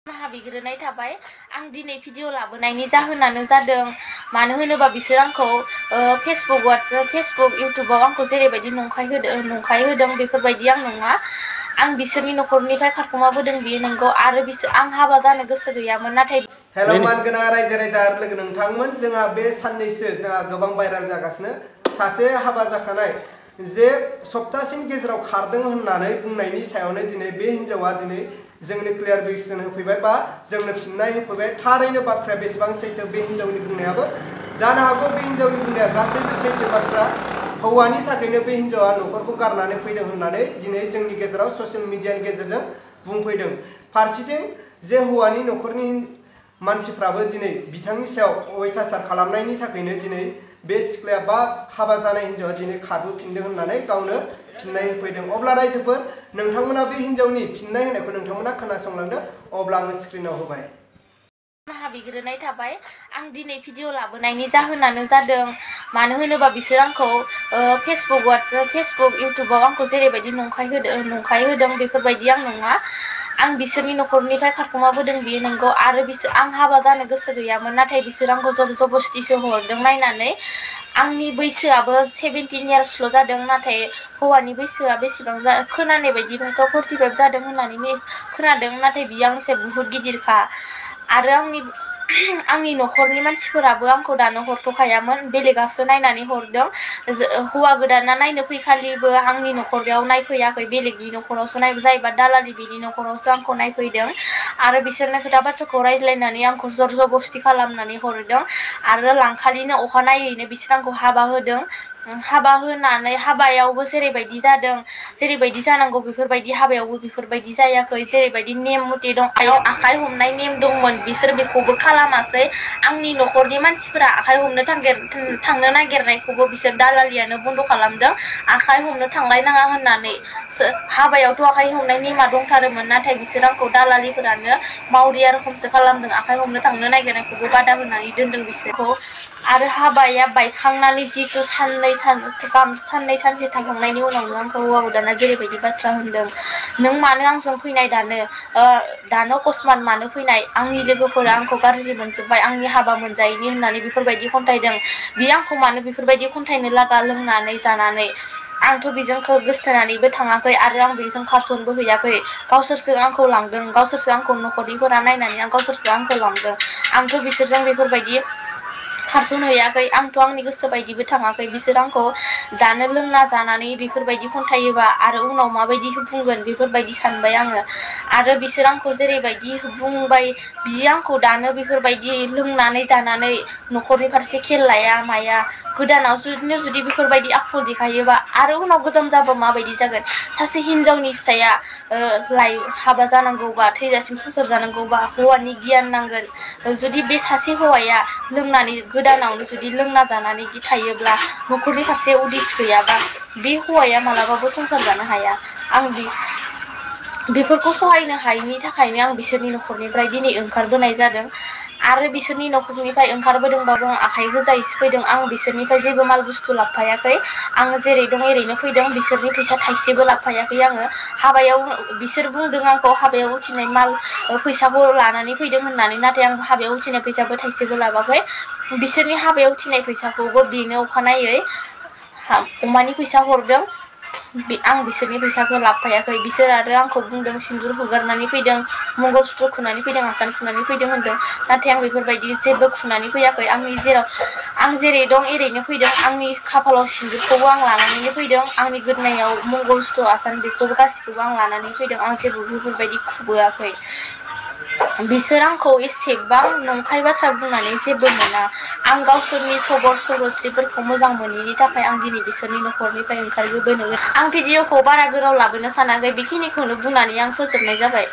बिग्रोनाय थाबाय आं दिनै भिडिअ लाबोनायनि जाहोनानो जादों मानो होनोबा बिसोर आंखौ फेसबुक इउटुबाव आंखौ जेरैबायदि नंखाय होदों बेफोरबायदि आं नङा। आं बिसोरनि न'खरनिफ्राय खारखुमाबोदों बियो नंगौ आरो आं हाबा जानो गोसो गैयामोन नाथाय हेलौ मानगोनां रायजो राजा लोगो नोंथांमोन जोंहा बे साननैसो जोंहा गोबां भाइराल जागासिनो सासे हाबा जाखानाय जे सप्तासेनि गेजेराव खारदों होननानै बुंनायनि सायावनो दिनै बे हिन्जावा दिनै जोंनो क्लियारिफिकेसन होफैबाय बा जोंनो फिननाय होफैबाय। थारैनो बाथ्राया बेसेबां सैथो बे हिन्जावनि बुंनायाबो जानो हागौ बे हिन्जावनि बुंनाया गासैबो सैथो बाथ्रा। हौवानि थाखायनो बे हिन्जावा न'खरखौ गारनानै फैदों होननानै दिनै जोंनि गेजेराव ससियेल मिडियानि गेजेरजों बुंफैदों। फारसेथिं जे हौवानि न'खरनि मानसिफ्राबो दिनै बिथांनि सायाव अयथासार खालामनायनि थाखायनो दिनै बे सिख्लाया बा हाबा जानाय हिन्जावा दिनै खारबोफिनदों होननानै गावनो फिननाय होफैदों। अब्ला रायजोफोर नोंथांमोना बे हिन्जावनि फिननाय होनायखौ नोंथांमोना खोनासंलांदो। अब्ला आङो स्क्रिनाव होबाय। बिग्रोनाय थाबाय आं दिनै भिडिअ लाबोनायनि जाहोनानो जादों मानो होनोबा बिसोर आंखौ फेसबुक इउटुबाव आंखौ जेरैबायदि नंखाय होदों बेफोरबायदि आं नङा। आं बिसोरनि न'खरनिफ्राय खारखुमाबोदों बियो नंगौ आरो आं हाबा जानो गोसो गैयामोन नाथाय बिसोर आंखौ जबरदस्तिसो हरदों नायनानै। आंनि बैसोआबो 17 इयार्सल' जादों नाथाय हौवानि बैसोआ बेसेबां खोनानाय बायदिबाथ' 45 जादों होननानै खोनादों नाथाय बियो आंनिसाय बुहुत गिदिरखा आरो आंनि न'खरनि मानसिफोराबो आंखौ दानो हरथ'खायामोन बेलेगासो नायनानै हरदों। हौवा गोदाना नायनो फैखालिबो आंनि न'खराव नायफैयाखै बेलेगनि न'खरावसो जायबा दालालि बिनि न'खरावसो आंखौ नायफैदों आरो बिसोरनो खोथा बाथ्राखौ रायज्लायनानै आंखौ जबरदस्ति खालामनानै हरदों आरो लांखालिनो अखानायैनो बिसोर आंखौ हाबा होदों। हाबा होनानै हाबायावबो जेरैबायदि जानांगौ बेफोरबायदि हाबायावबो बेफोरबायदि जायाखै। जेरैबायदि नेम मथे दं आखाइ हमनाय नेम दंमोन बिसोर बेखौबो खालामासै। आंनि न'खरनि मानसिफोरा आखाइ हमनो थांनो नागिरनायखौबो बिसोर दालालियानो बन्द' खालामदों आखाइ हमनो थांलायनाङा होननानै। हाबायावथ' आखाइ हमनाय नेमा दंथारोमोन नाथाय बिसोर आंखौ दालालिफोरानो मावरिया रोखोमसो खालामदों आखाइ हमनो थांनो नागिरनायखौबो बादा होनानै दोनदों बिसोरखौ। आरो हाबाया बायखांनानै जिहेतु साननै सानसे थांखांनायनि उनावनो आंखौ हौवा गोदाना जेरैबायदि बाथ्रा होनदों नों मानो आंजों फैनाय दानो अकसमात मानो फैनाय आंनि लोगोफोरा आंखौ गाज्रि मोनजोब्बाय आंनि हाबा मोनजायैनि होननानै बेफोरबायदि खन्थाइदों। बियो आंखौ मानो बेफोरबायदि खन्थाइनो लागा लोंनानै जानानै आंथ' बेजों गोसथोनानैबो थाङाखै आरो आं बेजों खारसनबो हैयाखै। गावसोरसो आंखौ लांदों गावसोरसो आंखौ न'खरनिफोरा नायनानै गावसोरसो आंखौ लांदों। आंथ' बिसोरजों बेफोरबायदि खारसनहैयाखै आंथ' आंनि गोसो बायदिबो थाङाखै। बिसोर आंखौ दानो लोंना जानानै बेफोरबायदि खन्थायोबा आरो उनाव माबायदि बुंगोन बेफोरबायदि सानबाय आङो। आरो बिसोर आंखौ जेरैबायदि बुंबाय बियो आंखौ दानो बेफोरबायदि लोंनानै जानानै न'खरनि फारसे खेल लाया माया गोदानाव जुदि बेफोरबायदि आखल देखायोबा आरो उनाव गोजाम जाबा माबायदि जागोन। सासे हिनजावनि फिसाया हाबा जानांगौबा थैजासिम संसार जानांगौबा हौवानि गियान नांगोन। जुदि बे सासे हौवाया लोंनानै गोदानावनो जुदि लोंना जानानै थायोब्ला न'खरनि फारसे उदिस गैयाबा बे हौवाया मालाबाबो संसार जानो हाया। आं बेफोरखौ सहायनो हायैनि थाखायनो आं बिसोरनि न'खरनिफ्राय दिनै ओंखारबोनाय जादों आरो बिसोरनि न'खरनिफ्राय ओंखारबोदोंबाबो आं आखाइ गोजायैसो फैदों। आं बिसोरनिफ्राय जेबो माल बुस्थु लाबोफायाखै। आङो जेरै दं एरैनो फैदों बिसोरनि फैसा थाइसेबो लाबोफायाखै आङो। हाबायाव बिसोर बुंदों आंखौ हाबायाव उथिनाय माल फैसाखौ लानानै फैदों होननानै नाथाय आं हाबायाव उथिनाय फैसाबो थाइसेबो लाबोआखै। बिसोरनि हाबायाव उथिनाय फैसाखौबो बेनो अखानायै अमानि फैसा हरदों। आं बिसोरनि फैसाखौ लाबोफायाखै। बिसोर आरो आंखौ बुंदों सिन्दुर हुगारनानै फैदों मंगलसुत्र खुनानै फैदों आसान खुनानै फैदों होनदों नाथाय आं बेफोरबायदि जेबो खुनानै फैयाखै। आं जेरै दं एरैनो फैदों। आंनि खाफालाव सिन्दुरखौबो आं लानानैनो फैदों। आंनि गोदोनायाव मंगलसुत्र आसान बेखौबो गासिखौबो आं लानानै फैदों। आं जेबो बेफोरबायदि खुबोआखै। बिसोर आंखौ एसेबां नंखाय बाथ्रा बुंनानै जेबो मोना। आं गावसोरनि सरिथ्रफोरखौ मोजां मोनैनि थाखाय आं दिनै बिसोरनि न'खरनिफ्राय ओंखारबोनो आं भिडिअखौ बारा गोलाव लाबोनो सानाखै बेखिनिखौनो बुंनानै आं फोजोबनाय जाबाय।